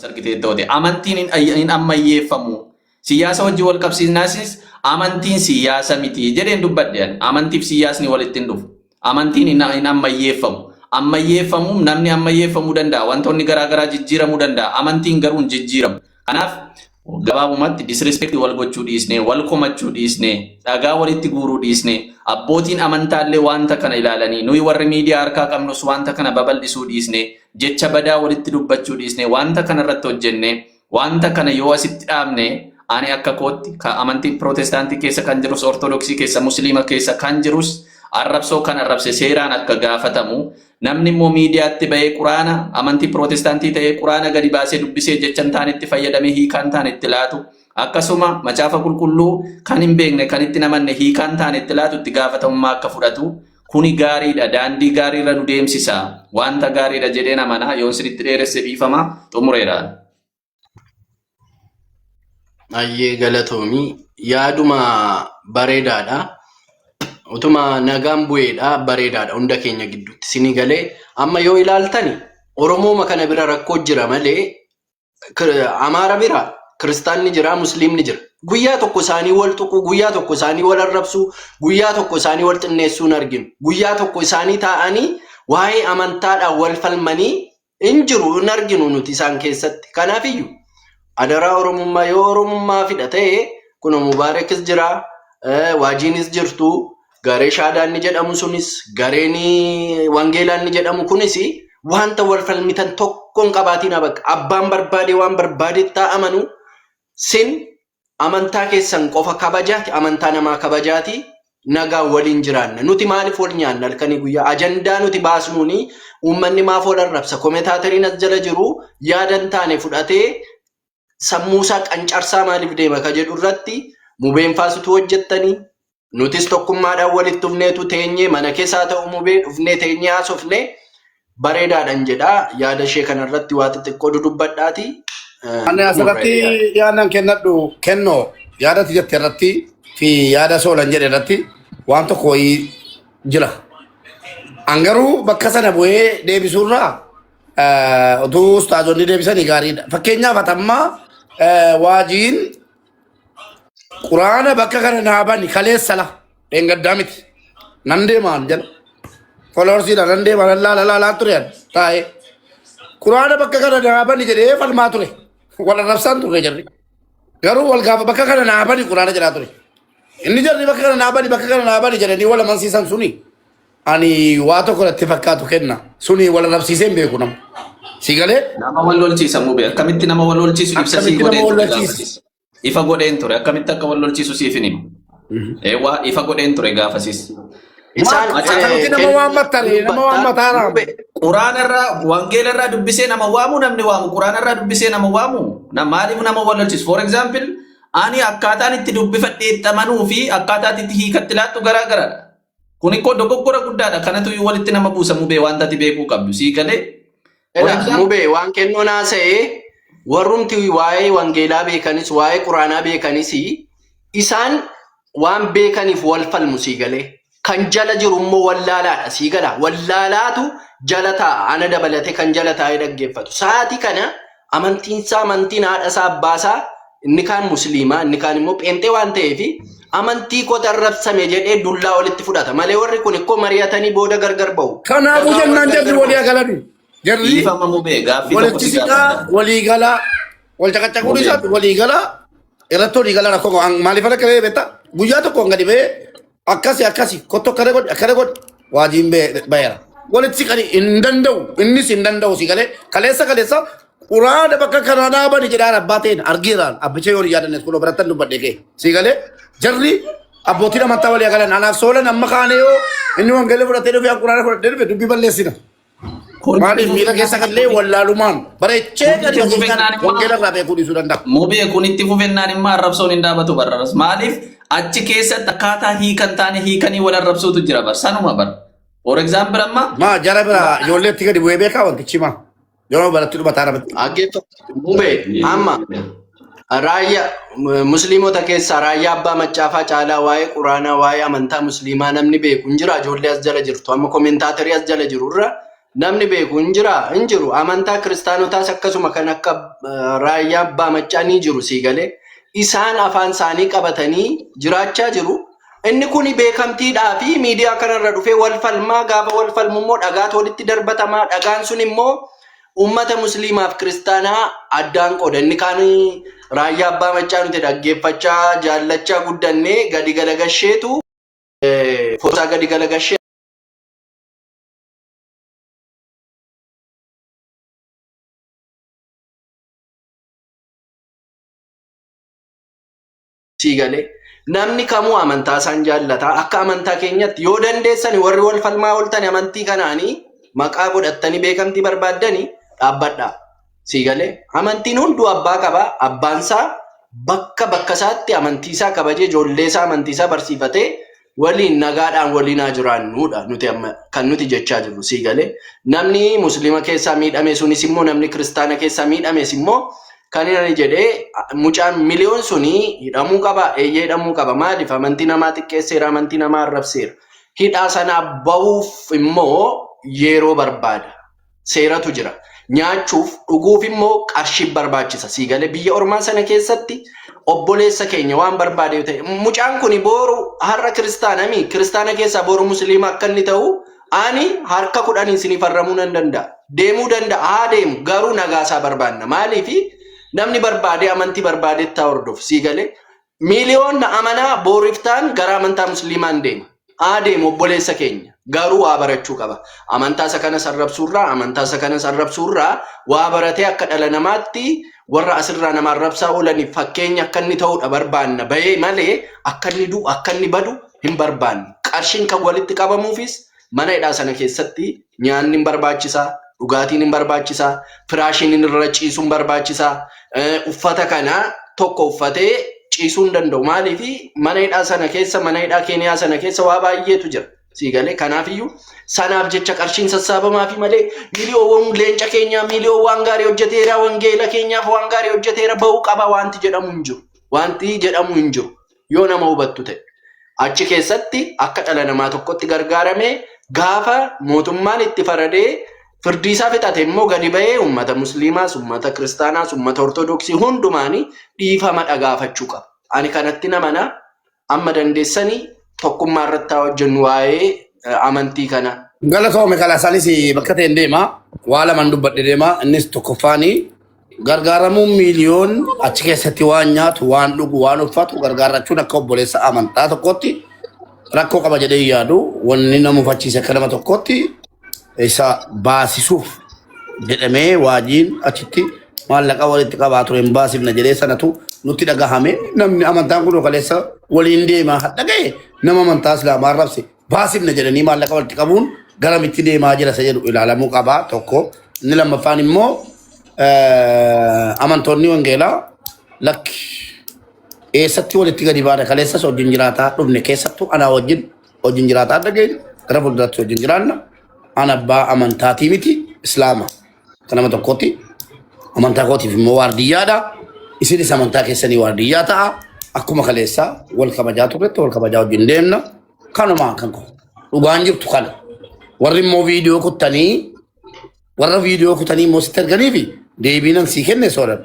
Argiteetta ta'e amantiin hin ammayyeeffamu. Siyaasa wajjin wal qabsiisnaasis amantiin siyaasa miti jedheen dubbadhe ani. Amantiif siyaasni walitti hin dhufu. Amantiin hin ammayyeeffamu. Ammayyeeffamuun namni ammayyeeffamuu danda'a. Wantoonni garaa garaa jijjiiramuu danda'a. Amantiin garuu hin jijjiiramu. Kanaaf gabaabumatti disrespect wal gochuu dhiisnee, wal komachuu dhiisnee, dhagaa walitti guuruu dhiisnee, abbootiin amantaallee wanta kana ilaalanii, nuyi warri miidiyaa harkaa qabnus wanta kana babal'isuu dhiisnee, jecha badaa walitti dubbachuu dhiisnee, wanta kana irratti hojjennee, wanta kana yoo asitti dhaabne, ani akka kootti ka amantii Pirootestaantii keessa kan jirus, Ortodoksii keessa, Musliima keessa kan jirus, arrabsoo kan arrabse seeraan akka gaafatamu, namni immoo miidiyaatti bahee Quraana, amantii Pirootestaantii ta'ee Quraana gadi baasee dubbisee jecha hin taane itti fayyadamee hiikaa hin taane itti laatu, akkasuma Macaafa Qulqulluu kan hin beekne, kan itti namanne, hiikaa hin taane itti laatu itti gaafatamummaa akka fudhatu. Kuni gaariidha, daandii gaariirra nu deemsisa, wanta gaariidha jedheen amana. Yoon sinitti dheeresse dhiifama, xumureera. Ayyee, galatoomii, yaaduma bareedaadha. Utuma nagaan bu'eedha, bareedaadha hunda keenya gidduutti isinii galee. Amma yoo ilaaltani Oromooma kana bira rakkoo jira malee Amaara bira Kiristaanni jira, Musliimni jira. Guyyaa tokko isaanii wal tuquu, guyyaa tokko isaanii wal arrabsuu, guyyaa tokko isaanii wal xinneessuu hin arginu. Guyyaa tokko isaanii taa'anii waa'ee amantaadhaan wal falmanii hin jiru, hin arginu nuti isaan keessatti. Kanaafiyyuu adaraa Oromummaa, yoo Oromummaa fidha ta'e, kun Mubaarakis jira, Waajiinis jirtu, garee Shaadaan ni jedhamu sunis, gareen Wangeelaan ni jedhamu kunis, wanta wal falmitan tokko hin qabaatiin. Bakka abbaan barbaade waan barbaade taa'amanu, sin amantaa keessan qofa kabajaati, amantaa namaa kabajaati, nagaa waliin jiraanna. Nuti maaliif wal nyaanna halkanii guyyaa? Ajandaa nuti baasnuuni uummanni maaf wal arrabsa? Commentatoriin as jala jiru yaada hin taane fudhatee sammuusaa qancarsaa maaliif deema ka jedhu irratti Mubeen faasitu hojjettanii, nutis tokkummaadhaan walitti dhufneetu teenyee, mana keessaa ta'u Mubee dhufnee teenyee haasofnee bareedaadhaan jedha. Yaada ishee kanarratti waa xixiqqoo dudubbadhaati. Ani asirratti yaadan kennadhu kennoo yaadatti jette irratti fi yaada Soolan jedhe irratti waan tokko wayii jira. An garuu bakka sana bu'ee deebisuurraa utuu ustaazonni deebisanii gaariidha. Fakkeenyaaf atammaa Waajiin Quraana bakka kana naa bani kaleessa la dheengaddaa miti. Nan deemaan jala. Followersiidha nan deema, nan laala laalaa ture an taa'ee. Quraana bakka kana naa bani jedhee falmaa ture. Wal arrabsaan turre jarri. Garuu wal gaafa bakka kana naa bani Quraana jedhaa ture. Inni jarri bakka kana naa bani, bakka kana naa bani jedhanii wal amansiisan suni ani waa tokko natti fakkaatu kenna. Suni wal arrabsiisee hin beeku nama. Si galee? Nama wal lolchiisa, Mubee. Akkamitti nama wal lolchiisu ibsa sii Akkamitti nama godheen wal ture lolchiisa? gaafasis. Ifa godheen ture. Akkamitti akka wal lolchiisu siif hin himu. Eewwa, ifa godheen ture gaafasis. Isaan Akkamitti nama waammattare, nama waammataara? Quraana irraa, Wangeela irraa dubbisee nama waamu, namni waamu Quraana irraa dubbisee nama waamu na maaliif nama wal lolchiisu? For example, ani akkaataan itti dubbifadhee itti amanuu fi akkaataan itti hiikatti laattu garaa garadha. Kun ikkoo dogoggora guddaadha. Kanatu iyyuu walitti nama buusa, Mubee, wanta ati beekuu qabdu. Sii galee? For Ela, example, Mubee, waan kennoon haasa'ee, warrumti waa'ee Wangeelaa beekanis waa'ee Quraanaa beekanis isaan waan beekaniif wal falmu, sii galee. Kan jala jiru immoo wallaalaadha, sii gala. Wallaalaatu jala taa'a, ana dabalatee kan jala taa'ee dhaggeeffatu. Sa'aatii kana amantiinsaa, amantiin haadha isaa, abbaa isaa, inni kaan Musliimaa, inni kaan immoo Pheenxee waan ta'eef amantii koota arrabsame jedhee dullaa walitti fudhata malee warri kun ikkoo mari'atanii booda gargar ba'u. Kanaafuu Nagaa wal jennaan jarri gargar walii ba'u. galan. Jarri Dhiifama, Mubee, gaaffii tokko walitti si siqaa gaafadha. walii galaa wal caqacaquu Mubee. dhiisaatti walii galaa irratti walii galaa rakkoo qabu. Maaliif akka ta'e beektaa? Guyyaa tokko gadi ba'ee akkasi akkasi kottu akkana godhi akkana godhi Waajiin ba'eera. Walitti siqanii hin danda'u, innis hin danda'u. Si galee, kaleessa kaleessa Quraana bakka kanaa dhaabani jedhaan abbaa ta'een argiiraan abbicha yoo hin yaadanne kun birattan dubbadhe kee. Si galee, jarri abbootiin amantaa walii galan. Anaaf Soolan amma kaane yoo inni Wangeela fudhatee dhufe, Quraana fudhatee dhufe, dubbii balleessina. Maaliif miira keessa gallee wallaalumaan bareechee gadi Kunitti fakkeenyaan fufennaan immoo Wangeela irraa beekuu dhiisuu danda'a. Mubee, kunitti fufennaan immoo arrabsoon hin dhaabatu barraras. Maaliif achi keessatti akkaataa hiikan taane hiikanii wal arrabsuutu jira bar, sanuma bar. For example amma Maa jara bira ijoolleetti gadi bu'ee beekaa wantichi maa yeroo baratti dhumataa namatti. Dhaggeeffatu. Mubee, amma raayyaa Musliimota keessaa raayyaa abbaa macaafaa caalaa waa'ee Quraanaa, waa'ee amantaa Musliimaa namni beeku hin jira. Ijoollee as jala jirtu amma commentatorii as jala jiru irra Namni beeku hin jiraa? Hin jiru. Amantaa kiristaanotaas akkasuma kan akka raayyaa abbaa maccaa ni jiru sii galee. Isaan afaan isaanii qabatanii jiraachaa jiru. Inni kun beekamtiidhaa fi miidiyaa kanarra dhufee wal falmaa gaafa wal falmu immoo dhagaatu walitti darbatamaa. Dhagaan sun immoo uummata musliimaaf kiristaanaa addaan qooda. Inni kaan raayyaa abbaa maccaa nuti dhaggeeffachaa jaallachaa guddannee gadi galagasheetu foosaa gadi galagashee sii galee namni kamuu amantaa isaan jaallata akka amantaa keenyatti yoo dandeessani warri wal falmaa ooltani amantii kanaanii maqaa godhattanii beekamtii barbaaddani dhaabbadhaa sii galee amantiin hunduu abbaa qaba abbaan isaa bakka bakka isaatti amantii isaa kabajee ijoollee isaa amantii isaa barsiifatee waliin nagaadhaan waliin haa jiraannuudha nuti amma kan nuti jechaa jirru sii galee namni musliima keessaa miidhame sunis immoo namni kiristaana keessaa miidhames immoo kan inni jedhee mucaan miliyoon suni hidhamuu qaba eeyyee hidhamuu qaba maaliif amantii namaa xiqqeesseera amantii namaa arrabseera hidhaa sanaa bahuuf immoo yeroo barbaada seeratu jira. Nyaachuuf dhuguuf immoo qarshii barbaachisa. Sii galee biyya ormaa sana keessatti obboleessa keenya waan barbaade yoo ta'e mucaan kun booru har'a kiristaanami kiristaana keessaa booru musliima akka inni ta'u ani harka kudhaniin isinii farramuu nan danda'a. Deemuu danda'a haa deemu garuu nagaasaa barbaanna. Maaliif namni barbaade amantii barbaadetti haa hordofu sii galee Miiliyoonna amanaa booriftaan gara amantaa musliimaan deema. Haa deemu obboleessa keenya. Garuu waa barachuu qaba. Amantaa isa kanas arrabsuurraa, amantaa isa kanas arrabsuurraa waa baratee akka dhala namaatti warra asirraa nama arrabsaa oolaniif fakkeenya akka inni ta'uudha barbaanna. Bahee malee akka inni du'u, akka inni badu hin barbaannu. Qarshiin kan walitti qabamuufis mana hidhaa sana keessatti nyaanni hin barbaachisaa, dhugaatiin hin barbaachisaa, firaashiin inni irra ciisu hin barbaachisaa, uffata kana tokko uffatee ciisuu hin danda'u. Maaliif mana hidhaa sana keessa mana hidhaa Keeniyaa sana keessa waa baay'eetu jira. Sii galee kanaafiyyuu sanaaf jecha qarshiin sassaabamaa fi malee miliyoowwan leenca keenyaa miliyoon waan gaarii hojjeteera wangeela keenyaaf waan gaarii hojjeteera ba'uu qaba wanti jedhamu hin jiru. Wanti jedhamu hin jiru. Yoo nama hubattu ta'e. Achi keessatti akka dhala namaa tokkotti gargaaramee gaafa mootummaan itti faradee firdii isaa fixate immoo gadi ba'ee uummata musliimaas, uummata kiristaanaas, uummata ortodoksii hundumaanii dhiifama dhagaafachuu qaba. Ani kanatti namana amma dandeessanii tokkummaa irratti haa hojjennu waa'ee amantii kana. Galatoome kalaasaanis bakka ta'een deema. Waa lamaan dubbadhe deema. Innis tokkoffaanii gargaaramuun miiliyoon achi keessatti waan nyaatu, waan dhugu, waan uffatu gargaarrachuun akka obboleessa amantaa tokkotti rakkoo qaba jedhee hin yaadu. Wanni nama mufachiise akka nama tokkotti isa baasisuuf jedhamee waajiin achitti maallaqa walitti qabaa ture hin baasifna jedhee sanatu nutti dhagahame. Namni amantaan kun kaleessa waliin deemaa hadha ga'e nama amantaa islaamaa arrabse baasifna jedhanii maallaqa walitti qabuun garamitti deemaa jira isa jedhu ilaalamuu qaba tokko. Inni lammaffaan immoo amantoonni wangeelaa lakki eessatti walitti gadi baana kaleessas wajjin jiraataa dhufne keessattuu anaa wajjin wajjin jiraataa dhageenye gara fuulduraatti wajjin jiraanna. Ana abbaa amantaatii miti islaama akka nama tokkootti amantaa kootiif immoo waardiyyaadha. Isinis amantaa keessanii waardiyyaa ta'a. Akkuma kaleessaa wal kabajaa turretti wal kabajaa wajjin deemna. Kanumaan kan koo dhugaan jirtu kana. Warri immoo viidiyoo kuttanii warra viidiyoo kutanii immoo sitti erganii fi deebii nan sii kenne sooran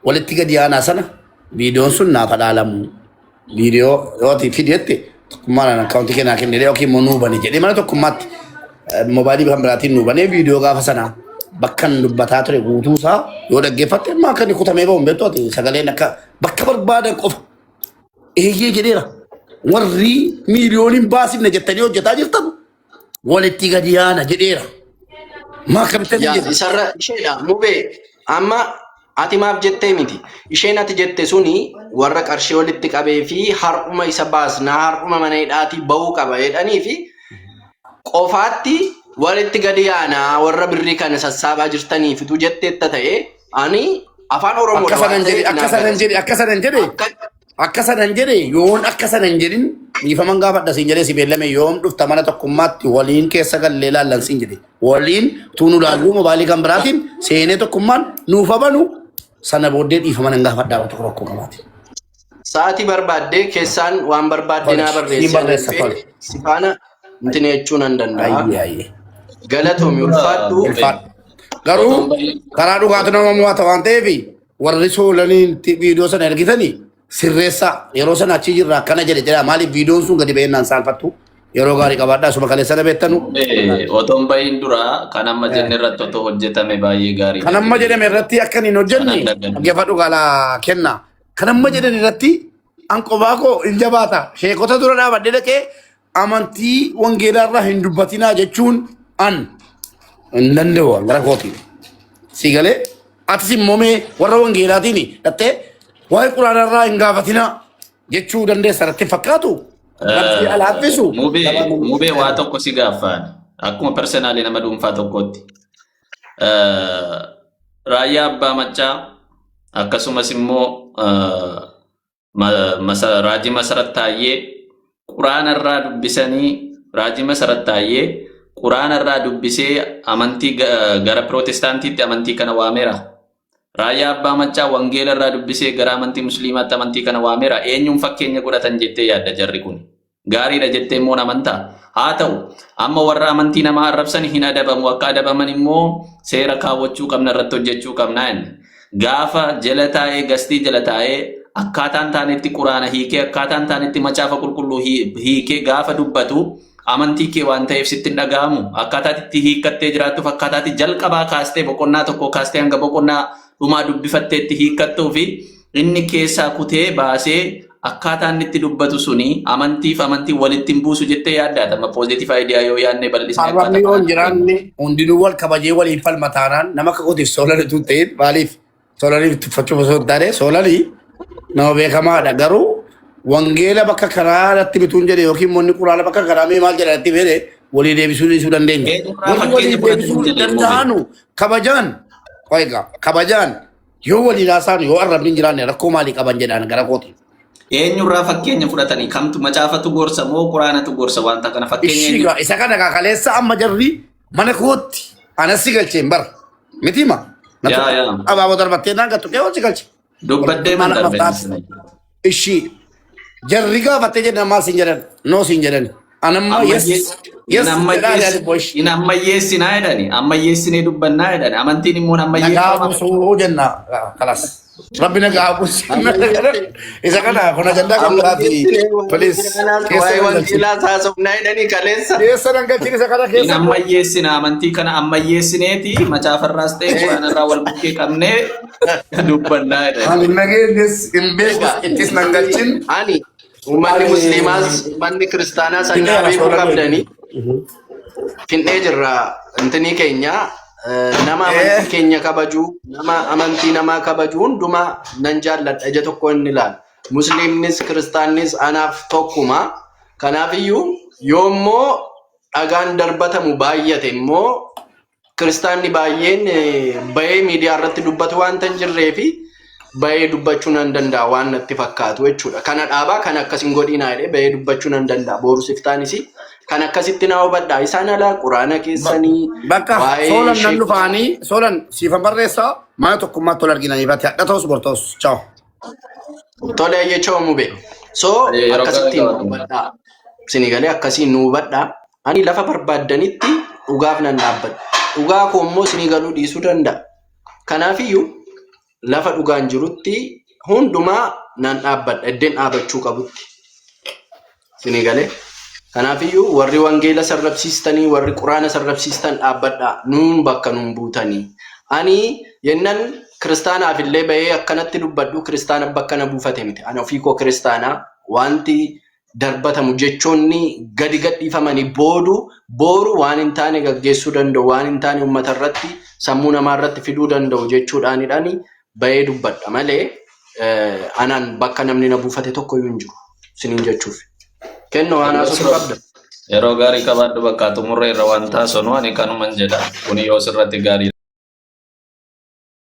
walitti gadi aanaa sana viidiyoon sun naaf dhaalamu. Viidiyoo yoo ati fidi jette tokkummaan akkaawuntii kennaa kennee yookiin immoo nuu bane jedhee mana tokkummaatti moobaayilii kan biraatiin nuu banee viidiyoo gaafa sanaa bakka inni dubbataa ture guutuu isaa yoo dhaggeeffatte amma akka inni kutamee bahu hin beektu ati sagaleen akka bakka barbaadan qofa eeyyee jedheera. Warri miiliyooniin baasifne jettanii hojjetaa jirtan walitti gadi yaana jedheera. Maa akkamitti Yaa jedha? isarra isheedha mubee amma ati maaf jettee miti isheen ati jette suni warra qarshii walitti qabee fi har'uma isa baasnaa har'uma mana hidhaatii bahuu qaba jedhanii fi qofaatti walitti gadi yaanaa warra birrii kana sassaabaa jirtaniifitu jetteetta ta'e ani afaan Akka Oromoodha waan sanan jedhe ta'eef akka naa sanan galas. jedhe akka sanan jedhe Akka akka sanan jedhe yoon akka sanan jedhin dhiifaman gaafadha siin jedhee si beellame yoom dhufta mana tokkummaatti waliin keessa gallee laallan siin jedhe waliin tuunu laalluu mobaayilii kan biraatiin seenee tokkummaan nuuf habanu sana booddee dhiifama nan gaafadhaa waan tokko rakkoo qabaate. Sa'aatii barbaaddee keessaan waan barbaadde Tole naa siin barreessi ani barreessa dhufee tole. si faana intini jechuu nan danda'a. Ayyee ayyee. Galatoomi ulfaadhu. Ulfaadhu. Garuu karaa dhugaatu nama mo'ata waan ta'eef warri soolaniin viidiyoo sana ergitanii sirreessaa yeroo sana achi jirra akkana jedhe jedha maaliif viidiyoon sun gadi ba'ennaan saalfattu yeroo gaarii qabaadhaa suma kaleessa na beektanu. Otoo hin bahin dura kan amma jenne irratti otoo hojjetame baay'ee gaarii. Kan amma jedhame irratti akka hin hojjenne Kanan daganne. dhaggeeffadhu galaa kenna. Kan amma jedhan irratti an qofaa koo hin jabaata. Sheekota dura dhaabadhee dhaqee amantii wangeelaa irraa hin dubbatinaa jechuun an hin danda'u gara kootiin. Si galee atis immoo mee warra wangeelaatiin dhattee waa'ee quraanaa irraa hin gaafatinaa jechuu dandeessa natti hin fakkaatu. Rabbi alaaffisu. Mubee mubee waa tokko si gaaffaan akkuma personally nama dhuunfaa tokkootti. Raayyaa Abbaa Maccaa akkasumas immoo Raajii Masarat Taayyee Quraana irraa dubbisanii Raajii Masarat Taayyee Quraana irraa dubbisee amantii gara Pirootestaantiitti amantii kana waameera. Raayyaa Abbaa Maccaa Wangeela irraa dubbisee gara amantii Musliimaatti amantii kana waameera. Eenyuun fakkeenya godhatan jettee yaadda jarri kun? Gaariidha jettee immoo amantaa? Haa ta'u, amma warra amantii namaa arrabsan hin adabamu. Akka adabaman immoo seera kaawwachuu qabna irratti hojjechuu qabna inni. Gaafa jala taa'ee gastii jala taa'ee akkaataan taanetti quraana hiikee akkaataan taanetti macaafa qulqulluu hiikee gaafa dubbatu amantii kee waan ta'eef sitti hin dhaga'amu. Akkaataa itti hiikkattee jiraattuuf akkaataa itti jalqabaa kaastee boqonnaa tokko kaastee hanga boqonnaa dhumaa dubbifattee itti hiikkattuu fi inni keessaa kutee baasee akkaataa inni itti dubbatu suni amantiif amantii walitti hin buusu jettee yaaddaata. Amma positive idea yoo yaadne bal'isnee Arrabni akkaataa yoo hin kanaan jiraanne hundinuu wal kabajee waliin falma taanaan nama akka kootiif soolani tun ta'in maaliif soolaniif tuffachuuf osoo hin taane soolanii nama beekamaadha garuu wangeela bakka kanaa irratti bituun jedhe yookiin immoo inni quraana bakka kanaa mee maal jedha irratti fedhe walii deebisuu dhiisuu dandeenya. Eenyurraa Warri fakkeenya walii fudhatan deebisuu jedhe immoo danda'anu kabajaan egaa kabajaan yoo waliin haasa'an yoo arrabni hin jiraanne rakkoo maalii qaban jedhaan gara kooti. Eenyurraa fakkeenya fudhatanii kamtu macaafatu gorsa moo quraanatu gorsa wanta kana fakkeenya Ishii eenyu gaa isa kana gaa kaleessa amma jarri mana kootti anas si galcheen bara miti ma na Yaa tuqe yaa abaaboo darbattee naan gattu qe'oo si galche Dubbadhee man mana darbe maftaas ishii jarri gaafattee jedhan maal siin jedhan noo siin jedhan anamma yes yes jedhaa jedhan bosh Hin ammayyeessinaa jedhani ammayyeessinee dubbannaa jedhani amantiin immoo hin nagaa ammayyeeffama. buusuu jenna kalas rabbi nagaa buusu isa kana kun ajandaa kan biraati please keessa Waa'ee nan galchin wangeelaa haasofnaa jedhanii kaleessa. keessa nan galchin isa kana Hin keessa ammayyeessina amantii kana ammayyeessineeti macaafarraas ta'e quraanarraa wal bukkee qabnee dubbannaa jedhani. Ani nageenyes hin beekus Egaa ittis nan galchin. ani uummanni Ani musliimaas uummanni kiristaanaas annaa finneera beekuu soora qabdanii finnee jirra intinii keenya nama amantii keenya kabaju nama amantii namaa kabaju hundumaa nan jaalladha ija tokko inni ilaala. Musliimnis kiristaannis anaaf tokkuma. Kanaafiyyuu yoommoo dhagaan darbatamu baay'ate immoo kiristaanni baay'een bahee miidiyaa irratti dubbatu waanta hin jirree fi bahee dubbachuu nan danda'a waan natti fakkaatu jechuudha. Kana dhaabaa kan akkas hin godhinaa jedhee bahee dubbachuu nan danda'a. Boru siftaanis kan akkasitti naa hubadhaa. Isaan alaa quraana keessanii Bakka waa'ee soolan nan sheekota dhufaanii soolan siifan barreessaa mana tokkummaatti wal arginanii bate hadha ta'us bor ta'us ciao. Tole jecha mube. So Yeroo gaarii akkasittiin nu qabaatu. hubadhaa. Isin galee akkasiin nu hubadhaa. Ani lafa barbaaddanitti dhugaaf nan dhaabbadha. Dhugaa koo immoo isinii galuu dhiisuu danda'a. Kanaafiyyuu lafa dhugaan jirutti hundumaa nan dhaabbadha. Iddeen dhaabachuu qabutti. Isinii galee. Kanaafiyyuu warri wangeela sarrabsiistanii warri quraana sarrabsiistan dhaabbadhaa. Nuun bakka nuun buutanii. Ani yennan kiristaanaaf illee bahee akkanatti dubbadhu kiristaana bakka na buufate miti. Ani ofii koo kiristaanaa wanti darbatamu jechoonni gadi gadhiifamanii boodu booru waan hin taane gaggeessuu danda'u waan hin taane uummata irratti sammuu namaa irratti fiduu danda'u jechuudhaanidhaan bahee dubbadha malee anaan bakka namni na buufate tokko iyyuu hin jiru isiniin jechuuf. Kenno waan haasoftu qabda. Yeroo gaarii qabaadhu bakka xumurre irra waan taasonu ani kanuman jedha. Kuni yoo sirratti gaarii